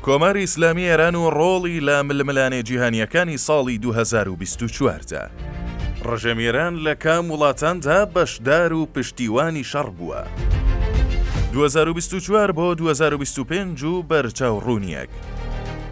کۆماری ئیسلامی ئێران و ڕۆڵی لە ململانێ جیهانییەکانی ساڵی 2024 دا. ڕژێمی ئێران لە کام وڵاتاندا بەشدار و پشتیوانی شەڕ بووە؟ 2024 بۆ 2025 و بەرچاو ڕوونییەک.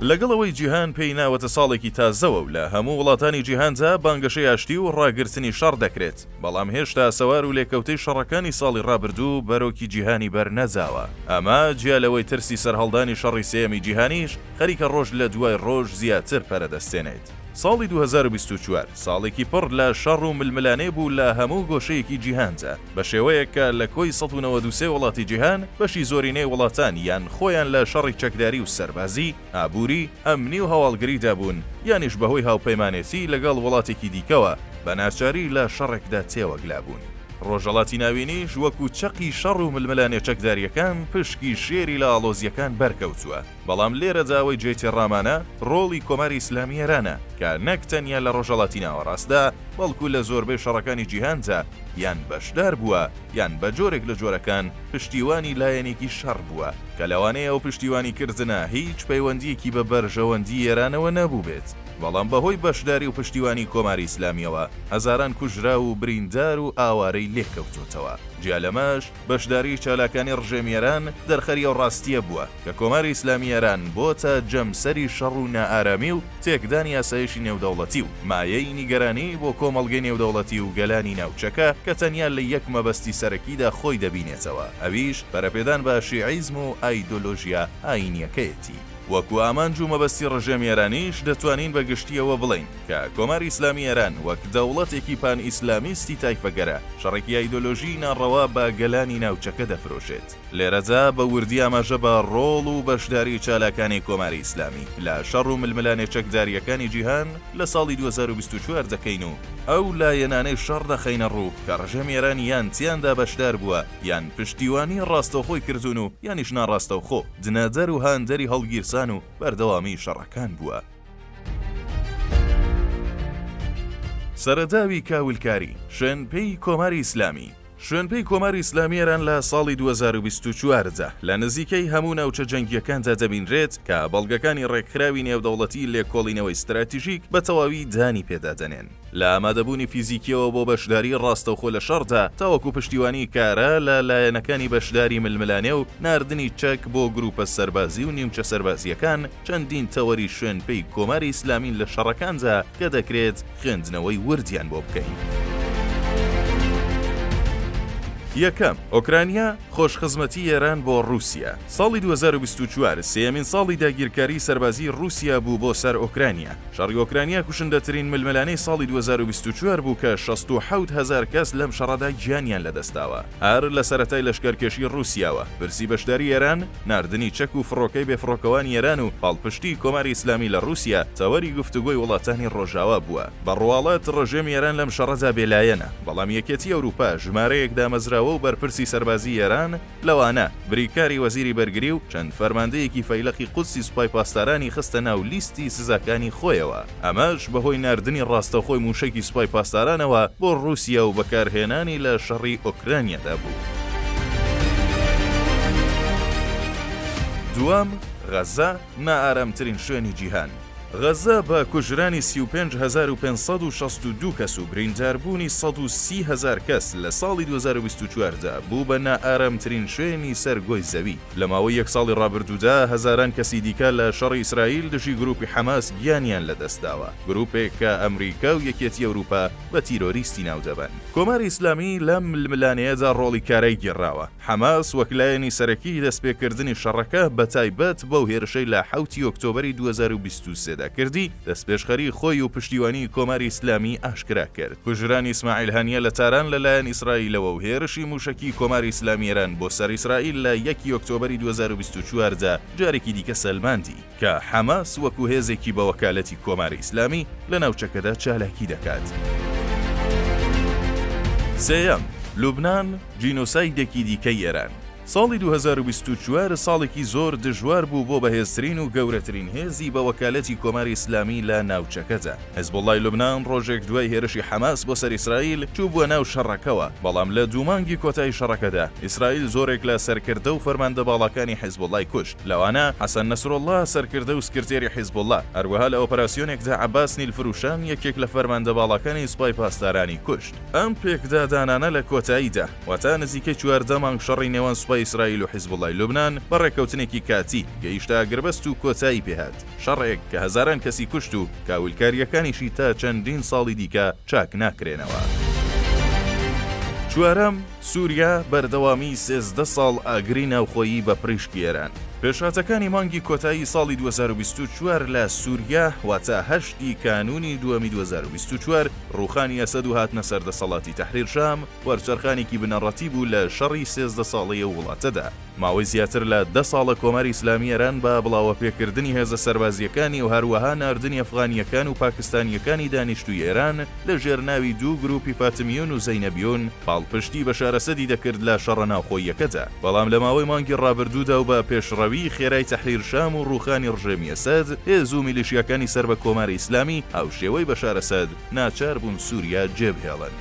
لەگەڵ ئەوەی جیهان پێی ناوەتە ساڵێکی تازەوە و لە هەموو وڵاتانی جیهاندا بانگەشەی ئاشتی و ڕاگرتنی شەڕ دەکرێت، بەڵام هێشتا سەوار و لێکەوتەی شەڕەکانی ساڵی ڕابردوو بەرۆکی جیهانی بەرنەداوە. ئەمە جیا لەوەی ترسی سەرهەڵدانی شەڕی سێیەمی جیهانیش خەریکە ڕۆژ لە دوای ڕۆژ زیاتر پەرە دەستێنێت. ساڵی 2024 ساڵێکی پڕ لە شەڕ و ململانێ بوو لە هەموو گۆشەیەکی جیهاندا، بە شێوەیەک کە لە کۆی 193 وڵاتی جیهان بەشی زۆرینەی وڵاتان یان خۆیان لە شەڕی چەکداری و سەربازی، ئابووری، ئەمنی و هەواڵگریدا بوون، یانیش بەهۆی هاوپەیمانێتی لەگەڵ وڵاتێکی دیکەوە بە ناچاری لە شەڕێکدا تێوەگلابوون. ڕۆژهەڵاتی ناوینیش وەکو چەقی شەڕ و ململانێ چەکدارییەکان پشکی شێری لە ئاڵۆزییەکان بەرکەوتووە. بەڵام لێرەدا ئەوەی جێی تێڕامانە ڕۆڵی کۆماری ئیسلامی ئێرانە کە نەک تەنیا لە ڕۆژهەڵاتی ناوەڕاستدا بەڵکو لە زۆربەی شەڕەکانی جیهاندا یان بەشدار بووە یان بە جۆرێک لە جۆرەکان پشتیوانی لایەنێکی شەڕ بووە کە لەوانەیە ئەو پشتیوانی کردنە هیچ پەیوەندییەکی بە بەرژەوەندی ئێرانەوە نەبووبێت بەڵام بەهۆی بەشداری و پشتیوانی کۆماری ئیسلامییەوە هەزاران کوژراو و بریندار و ئاوارەی لێکەوتۆتەوە. جیا لەمەش بەشداری چالاکانی ڕژێمی ئێران دەرخەری ئەو ڕاستییە بووە کە کۆماری ئیسلامی ئێران بۆتە جەمسەری شەڕ و نائارامی و تێکدانی ئاسایشی نێودەوڵەتی و مایەی نیگەرانی بۆ کۆمەڵگەی نێودەوڵەتی و گەلانی ناوچەکە کە تەنیا لە یەک مەبەستی سەرەکیدا خۆی دەبینێتەوە ئەویش پەرەپێدان بە شیعیزم و ئایدۆلۆژیا ئایینیەکەیەتی. وەکو ئامانج و مەبەستی ڕژێمی ئێرانیش دەتوانین بە گشتی ئەوە بڵێین کە کۆماری ئیسلامی ئێران وەک دەوڵەتێکی پان ئیسلامیستی تایفەگەرا شەڕێکی ئایدۆلۆژیی ناڕەوا بە گەلانی ناوچەکە دەفرۆشێت. لێرەدا بە وردی ئاماژە بە ڕۆڵ و بەشداری چالاکانی کۆماری ئیسلامی لە شەڕ و ململانێ چەکدارییەکانی جیهان لە ساڵی 2024 دەکەین و ئەو لایەنانەی شەڕ دەخەینە ڕوو کە ڕژێمی ئێران یان تیاندا بەشدار بووە یان پشتیوانی ڕاستەوخۆی کردوون و یانیش ناڕاستەوخۆ دنەدەر و هاندەری هەڵگیرسان و بەردەوامیی شەڕەکان بووە. سەرەداوی کاولکاری، شوێنپێی کۆماری ئیسلامی. شوێنپێی کۆماری ئیسلامی ئێران لە ساڵی 2024 دا لە نزیکەی هەموو ناوچە جەنگییەکاندا دەبینرێت کە بەڵگەکانی ڕێکخراوی نێودەوڵەتی لێکۆڵینەوەی ستراتیژیک بە تەواوی دانی پێدا دەنێن. لە ئامادەبوونی فیزیکییەوە بۆ بەشداری ڕاستەوخۆ لە شەڕدا تاوەکو پشتیوانی کارا لە لایەنەکانی بەشداری ململانێ و ناردنی چەک بۆ گروپە سەربازی و نیمچە سەربازییەکان چەندین تەوەری شوێنپێی کۆماری ئیسلامین لە شەڕەکاندا کە دەکرێت خوێندنەوەی وردیان بۆ بکەین. یەکەم، ئۆکرانیا، خۆشخزمەتی ئێران بۆ ڕووسیا. ساڵی 2024 سێیەمین ساڵی داگیرکاریی سەربازیی ڕووسیا بوو بۆ سەر ئۆکرانیا. شەڕی ئۆکرانیا کوشندەترین ململانێی ساڵی 2024 بوو کە 67 هەزار کەس لەم شەڕەدا گیانیان لەدەستداوە. هەر لە سەرەتای لەشکەرکێشی ڕووسیاوە، پرسی بەشداری ئێران، ناردنی چەک و فڕۆکەی بێفڕۆکەوانی ئێران و پاڵپشتیی کۆماری ئیسلامی لە ڕووسیا، تەوەری گفتوگۆی وڵاتانی ڕۆژاوا بووە. بە ڕواڵەت ڕژێمی ئێران لەم شەڕەدا بێلایەنە، بەڵام یەکێتی ئەوروپا ژمارەیەک دامەزراوە و بەرپرسی سەربازیی ئێران، لەوانە بریکاری وەزیری بەرگری و چەند فەرماندەیەکی فەیلەقی قودسی سوپای پاسدارانی خستە ناو لیستی سزاکانی خۆیەوە، ئەمەش بەهۆی ناردنی ڕاستەوخۆی مووشەکی سوپای پاسدارانەوە بۆ ڕووسیا و بەکارهێنانی لە شەڕی ئۆکرانیادا بوو. دووەم، غەززە، نائارامترین شوێنی جیهان. غەززە بە کوژرانی 35,562 کەس و برینداربوونی 130,000 کەس لە ساڵی 2024 دا بوو بە نائارامترین شوێنی سەر گۆی زەوی. لە ماوەی یەک ساڵی ڕابردوودا هەزاران کەسی دیکە لە شەڕی ئیسرائیل دژی گروپی حەماس گیانیان لەدەستداوە، گروپێک کە ئەمریکا و یەکێتی ئەوروپا بە تیرۆریستی ناودەبەن. کۆماری ئیسلامی لەم ململانێیەدا ڕۆڵی کارای گێڕاوە. حەماس وەک لایەنی سەرەکیی دەستپێکردنی شەڕەکە، بەتایبەت بەو هێرشەی لە حەوتی ئۆکتۆبەری 2023 دا کردی، دەستپێشخەریی خۆی و پشتیوانیی کۆماری ئیسلامیی ئاشکرا کرد. کوژرانی ئیسماعیل هەنیە لە تاران لە لایەن ئیسرائیلەوە و هێرشی مووشەکیی کۆماری ئیسلامیی ئێران بۆ سەر ئیسرائیل لە یەکی ئۆکتۆبەری 2024 دا جارێکی دیکە سەلماندی کە حەماس وەکوو هێزێکی بە وەکالەتی کۆماری ئیسلامی لە ناوچەکەدا چالاکی دەکات. سێیەم، لوبنان، جینۆسایدێکی دیکەی ئێران. ساڵی 2024 ساڵێکی زۆر دژوار بوو بۆ بەهێزترین و گەورەترین هێزی بە وەکالەتی کۆماری ئیسلامی لە ناوچەکەدا. حزبوڵڵای لوبنان ڕۆژێک دوای هێرشی حەماس بۆ سەر ئیسرائیل چووبووە ناو شەڕەکەوە، بەڵام لە دوو مانگی کۆتایی شەڕەکەدا ئیسرائیل زۆرێک لە سەرکردە و فەرماندە باڵاکانی حزبوڵڵای کوشت، لەوانە حەسەن نەسروڵڵا سەرکردە و سکرتێری حزبوڵڵا، هەروەها لە ئۆپەراسیۆنێکدا عەباس نیلفروشان یەکێک لە فەرماندە باڵاکانی سوپای پاسدارانی کوشت. ئەم پێکدادانانە لە کۆتاییدا، واتە نزیکەی 14 مانگ شەڕی نێوان سوپای ئیسرائیل و حیزبوڵڵای لوبنان بە ڕێککەوتنێکی کاتی گەیشتە ئاگربەست و کۆتایی پێهات، شەڕێک کە هەزاران کەسی کوشت و کاولکارییەکانیشی تا چەندین ساڵی دیکە چاک ناکرێنەوە. چوارەم، سووریا، بەردەوامیی 13 ساڵ ئاگری ناوخۆیی بە پریشکی ئێران. پێشهاتەکانی مانگی کۆتایی ساڵی 2024 لە سووریا، واتە هەشت ی کانوونی دووەمی 2024، ڕووخانی ئەسەد و هاتنە سەر دەسەڵاتی تەحریر شام، وەرچەرخانێکی بنەڕەتی بوو لە شەڕی 13 ساڵەی ئەو وڵاتەدا. ماوەی زیاتر لە دە ساڵە کۆماری ئیسلامی ئێران بە بڵاوەپێکردنی هێزە سەربازییەکانی و هەروەها ناردنی ئەفغانییەکان و پاکستانییەکانی دانیشتووی ئێران لە ژێر ناوی دوو گرووپی فاتمیون و زەینەبیون پاڵپشتی بەشار ئەسەدی دەکرد لە شەڕە ناوخۆییەکەدا. بەڵام لە ماوەی مانگی ڕابردوودا و بە پێشڕەویی خێرای تەحریر شام و ڕووخانی ڕژێمی ئەسەد، هێز و میلیشیاکانی سەر بە کۆماری ئیسلامی هاوشێوەی بەشار ئەسەد ناچار بوون سووریا جێبهێڵن.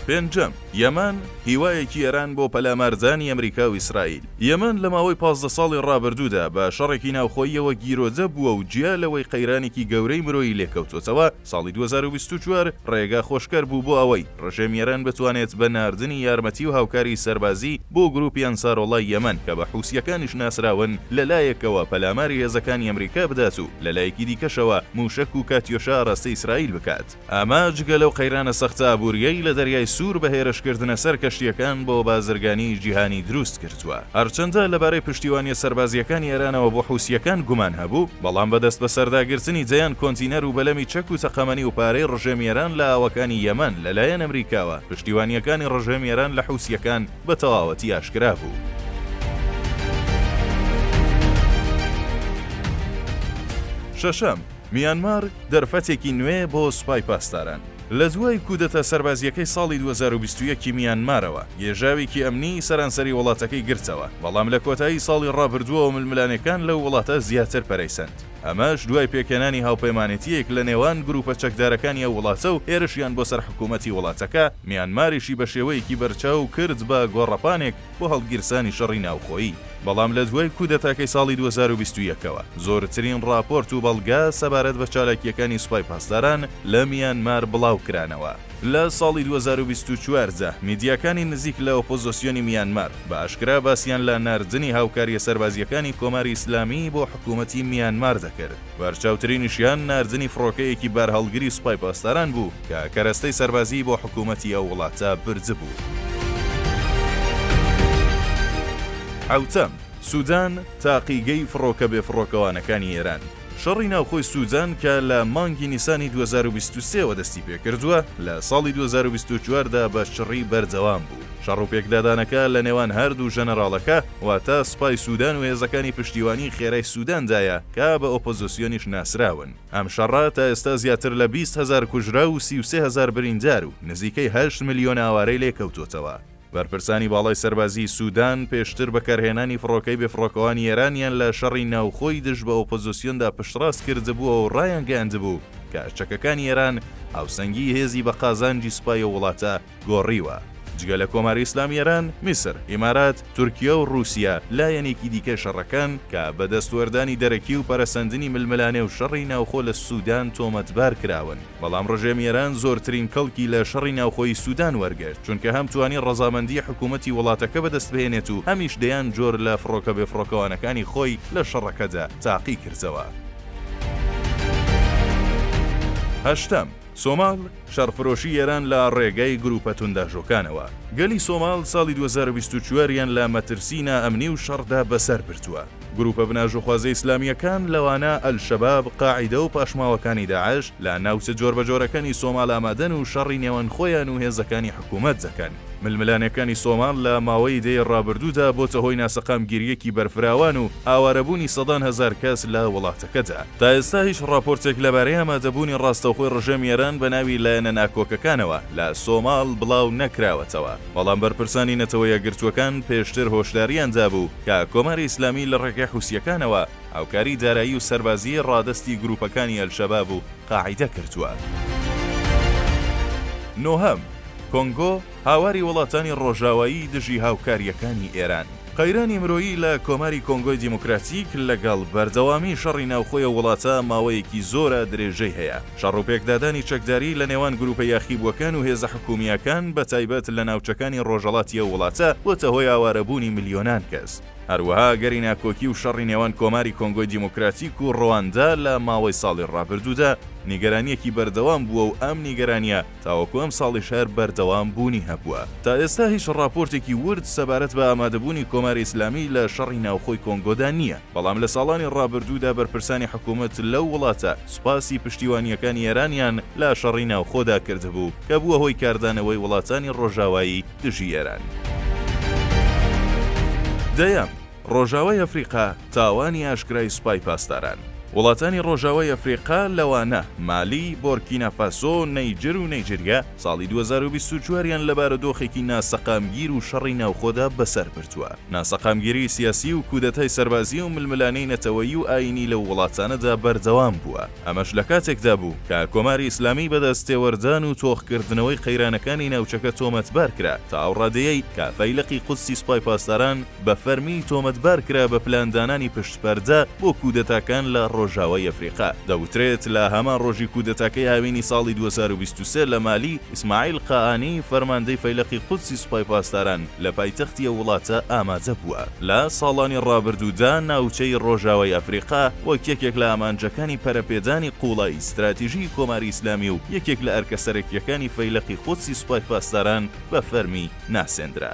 پێنجەم، یەمەن، هیوایەکی ئێران بۆ پەلاماردانی ئەمریکا و ئیسرائیل. یەمەن لە ماوەی 15 ساڵی ڕابردوودا بە شەڕێکی ناوخۆییەوە گیرۆدە بووە و جیا لەوەی قەیرانێکی گەورەی مرۆیی لێکەوتۆتەوە، ساڵی 2024 ڕێگا خۆشکەر بوو بۆ ئەوەی ڕژێمی ئێران بتوانێت بە ناردنی یارمەتی و هاوکاری سەربازی بۆ گروپی ئەنسارۆڵای یەمەن کە بە حوسییەکانیش ناسراون لە لایەکەوە پەلاماری هێزەکانی ئەمریکا بدات و لە لایەکی دیکەشەوە مووشەک و کاتیۆشا ئاراستەی ئیسرائیل بکات. ئەمە جگە لەو قەیرانە سەختە ئابوورییەی لە دەریای سوور بە هێرشکردنە سەر کەشتییەکان بۆ بازرگانیی جیهانی دروست کردووە. هەرچەندە لەبارەی پشتیوانییە سەربازییەکانی ئێرانەوە بۆ حوسییەکان گومان هەبوو، بەڵام بە دەستبەسەرداگرتنی دەیان کۆنتینەر و بەلەمی چەک و تەقەمەنی و پارەی ڕژێمی ئێران لە ئاوەکانی یەمەن لەلایەن ئەمریکاوە، پشتیوانییەکانی ڕژێمی ئێران لە حوسییەکان بە تەواوەتی ئاشکرا بوو. شەشەم، میانمار دەرفەتێکی نوێ بۆ سوپای پاسداران. لە دوای کودەتا سەربازییەکەی ساڵی 2021 ی میانمارەوە، گێژاوێکی ئەمنی سەرانسەری وڵاتەکەی گرتەوە، بەڵام لە کۆتایی ساڵی ڕابردووەوە ململانێکان لەو وڵاتە زیاتر پەرەی سەند، ئەمەش دوای پێکهێنانی هاوپەیمانێتییەک لە نێوان گروپە چەکدارەکانی ئەو وڵاتە و هێرشیان بۆ سەر حکومەتی وڵاتەکە، میانماریشی بە شێوەیەکی بەرچاو کرد بە گۆڕەپانێک بۆ هەڵگیرسانی شەڕی ناوخۆیی. بەڵام لە دوای کودەتاکەی ساڵی 2021 ەوە، زۆرترین ڕاپۆرت و بەڵگە سەبارەت بە چالاکییەکانی سوپای پاسداران لە میانمار بڵاوکرانەوە. لە ساڵی 2024 دا، میدیاکانی نزیک لە ئۆپۆزۆسیۆنی میانمار، بە ئاشکرا باسیان لە ناردنی هاوکارییە سەربازییەکانی کۆماری ئیسلامی بۆ حکوومەتی میانمار دەکرد. بەرچاوترینیشیان ناردنی فڕۆکەیەکی بارهەڵگری سوپای پاسداران بوو کە کەرەستەی سەربازیی بۆ حکوومەتی ئەو وڵاتە بردبوو. حەوتەم، سودان، تاقیگەی فڕۆکە بێفڕۆکەوانەکانی ئێران. شەڕی ناوخۆی سودان کە لە مانگی نیسانی 2023 ەوە دەستیپێکردووە، لە ساڵی 2024 دا بە چڕی بەردەوام بوو. شەڕ و پێکدادانەکە لە نێوان هەردوو ژەنەراڵەکە، واتە سوپای سودان و هێزەکانی پشتیوانیی خێرای سوداندایە کە بە ئۆپۆزسیۆنیش ناسراون. ئەم شەڕە تا ئێستا زیاتر لە 20 هەزار کوژراو و 33 هەزار بریندار و نزیکەی هەشت ملیۆن ئاوارەی لێکەوتۆتەوە. بەرپرسانی باڵای سەربازیی سودان پێشتر بەکارهێنانی فڕۆکەی بێفڕۆکەوانی ئێرانیان لە شەڕی ناوخۆی دژ بە ئۆپۆزسیۆندا پشتڕاست کردبووەوە و ڕایانگەیاندبوو کە چەکەکانی ئێران هاوسەنگیی هێزی بە قازانجی سوپای ئەو وڵاتە گۆڕیوە. جگە لە کۆماری ئیسلامی ئێران، میسر، ئیمارات، تورکیا و ڕووسیا لایەنێکی دیکەی شەڕەکەن کە بە دەستوەردانی دەرەکی و پەرەسەندنی ململانێ و شەڕی ناوخۆ لە سودان تۆمەتبار کراون. بەڵام ڕژێمی ئێران زۆرترین کەڵکی لە شەڕی ناوخۆیی سودان وەرگرت، چونکە هەم توانی ڕەزامەندیی حکوومەتی وڵاتەکە بەدەست بهێنێت و هەمیش دەیان جۆر لە فڕۆکە بێفڕۆکەوانەکانی خۆی لە شەڕەکەدا تاقی کردەوە. هەشتەم، سۆماڵ، شەڕفرۆشی ئێران لە ڕێگای گرووپە تونداژۆکانەوە. گەلی سۆماڵ ساڵی 2024 یان لە مەترسیی نائەمنی و شەڕدا بەسەر بردووە. گرووپە بناژۆخوازە ئیسلامییەکان لەوانە ئەلشەباب، قاعیدە و پاشماوەکانی داعش لە ناوچە جۆربەجۆرەکانی سۆماڵ ئامادەن و شەڕی نێوان خۆیان و هێزەکانی حکوومەت دەکەن. ململانێکانی سۆماڵ لە ماوەی دەیەی ڕابردوودا بۆتە هۆی ناسەقامگیرییەکی بەرفراوان و ئاوارەبوونی سەدان هەزار کەس لە وڵاتەکەدا. تا ئێستا هیچ ڕاپۆرتێک لەبارەی ئامادەبوونی ڕاستەوخۆی ڕژێمی ئێران بە ناوی لایەنە ناکۆکەکانەوە لە سۆماڵ بڵاو نەکراوەتەوە، بەڵام بەرپرسانی نەتەوە یەکگرتووەکان پێشتر هۆشدارییان دابوو کە کۆماری ئیسلامی لە ڕێگەی حوسییەکانەوە هاوکاری دارایی و سەربازیی ڕادەستی گرووپەکانی ئەلشەباب و قاعیدە کردووە. نۆهەم، کۆنگۆ، هاواری وڵاتانی ڕۆژاوایی دژی هاوکارییەکانی ئێران. قەیرانی مرۆیی لە کۆماری کۆنگۆی دیموکراتیک لەگەڵ بەردەوامی شەڕی ناوخۆی ئەو وڵاتە ماوەیەکی زۆرە درێژەی هەیە. شەڕ و پێکدادانی چەکداری لە نێوان گرووپە یاخیبووەکان و هێزە حکوومییەکان بە تایبەت لە ناوچەکانی ڕۆژهەڵاتی ئەو وڵاتە بۆتە هۆی ئاوارەبوونی ملیۆنان کەس. هەروەها ئەگەری ناکۆکی و شەڕی نێوان کۆماری کۆنگۆی دیموکراتیک و ڕواندا لە ماوەی ساڵی ڕابردوودا نیگەرانییەکی بەردەوام بووە و ئەم نیگەرانییە تاوەکو ئەمساڵیش هەر بەردەوام بوونی هەبووە. تا ئێستا هیچ ڕاپۆرتێکی ورد سەبارەت بە ئامادەبوونی کۆماری ئیسلامی لە شەڕی ناوخۆی کۆنگۆدا نییە، بەڵام لە ساڵانی ڕابردوودا بەرپرسانی حکوومەت لەو وڵاتە سوپاسی پشتیوانییەکانی ئێرانیان لە شەڕی ناوخۆدا کردبوو کە بووە هۆی کاردانەوەی وڵاتانی ڕۆژاوایی دژی ئێران. دەیەم، ڕۆژاوای ئەفریقا، تاوانی ئاشکرای سوپای پاسداران. وڵاتانی ڕۆژاوای ئەفریقا لەوانە، مالی، بۆرکینا فاسۆ، نەیجر و نەیجریا، ساڵی 2024 یان لە بارودۆخێکی ناسەقامگیر و شەڕی ناوخۆدا بەسەر بردووە. ناسەقامگیریی سیاسی و کودەتای سەربازی و ململانێی نەتەوەیی و ئایینی لەو وڵاتانەدا بەردەوام بووە. ئەمەش لە کاتێکدا بوو کە کۆماری ئیسلامی بە دەستێوەردان و تۆخکردنەوەی قەیرانەکانی ناوچەکە تۆمەتبار کرا تا ئەو ڕادەیەی کە فەیلەقی قودسی سوپای پاسداران بە فەرمی تۆمەتبار کرا بە پلاندانانی پشت پەردە بۆ کودەتاکان لە ڕۆژاوای ئەفریقا. دەوترێت لە هەمان ڕۆژی کودەتاکەی هاوینی ساڵی 2023 لە مالی، ئیسماعیل قائانی، فەرماندەی فەیلەقی قودسی سوپای پاسداران لە پایتەختی ئەو وڵاتە ئامادە بووە. لە ساڵانی ڕابردوودا ناوچەی ڕۆژاوای ئەفریقا وەک یەکێک لە ئامانجەکانی پەرەپێدانی قووڵایی ستراتیژیی کۆماری ئیسلامی و یەکێک لە ئەرکە سەرەکییەکانی فەیلەقی قودسی سوپای پاسداران بە فەرمی ناسێندرا.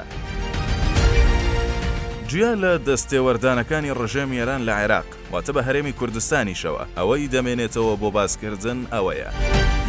جیا لە دەستێوەردانەکانی ڕژێمی ئێران لە عێراق، واتە بە هەرێمی کوردستانیشەوە، ئەوەی دەمێنێتەوە بۆ باسکردن ئەوەیە.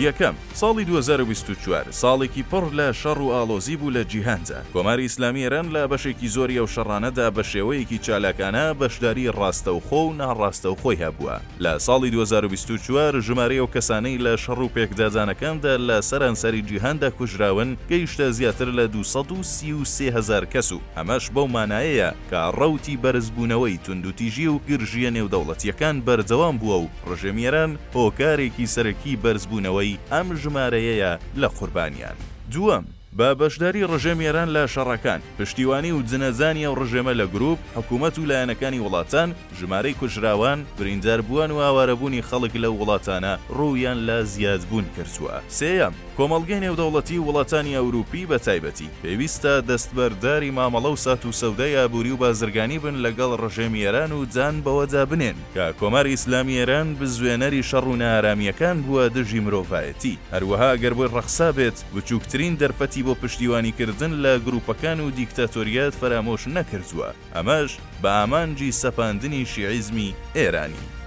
یەکەم، ساڵی 2024 ساڵێکی پڕ لە شەڕ و ئاڵۆزی بوو لە جیهاندا، کۆماری ئیسلامی ئێران لە بەشێکی زۆری ئەو شەڕانەدا بە شێوەیەکی چالاکانە بەشداری ڕاستەوخۆ و ناڕاستەوخۆی هەبووە. لە ساڵی 2024 ژمارەی ئەو کەسانەی لە شەڕ و پێکدادانەکاندا لە سەرانسەری جیهاندا کوژراون گەیشتە زیاتر لە 233 هەزار کەس و ئەمەش بەو مانایەیە کە ڕەوتی بەرزبوونەوەی توندوتیژی و گرژییە نێودەوڵەتییەکان بەردەوام بووە و ڕژێمی ئێران هۆکارێکی سەرەکی بەرزبوونەوەی ئەم ژمارەیەیە لە قوربانیان. دووەم، بە بەشداری ڕژێمی ئێران لە شەڕەکان، پشتیوانی و جنەدانی ئەو ڕژێمە لە گروپ، حکومەت و لایەنەکانی وڵاتان، ژمارەی کوژراوان، برینداربووان و ئاوارەبوونی خەڵک لەو وڵاتانە ڕوویان لە زیادبوون کردووە. سێیەم، کۆمەڵگەی نێودەوڵەتی و وڵاتانی ئەوروپی بە تایبەتی، پێویستە دەستبەرداری مامەڵە و سات و سەودای ئابووری و بازرگانی بن لەگەڵ ڕژێمی ئێران و دان بەوەدا بنێن کە کۆماری ئیسلامی ئێران بزوێنەری شەڕ و نائارامییەکان بووە دژی مرۆڤایەتی. هەروەها ئەگەر بۆی ڕەخسا بێت بچووکترین دەرفەتی بۆ پشتیوانیکردن لە گرووپەکان و دیکتاتۆرییەت فەرامۆش نەکردووە، ئەمەش بە ئامانجی سەپاندنی شیعیزمی ئێرانی.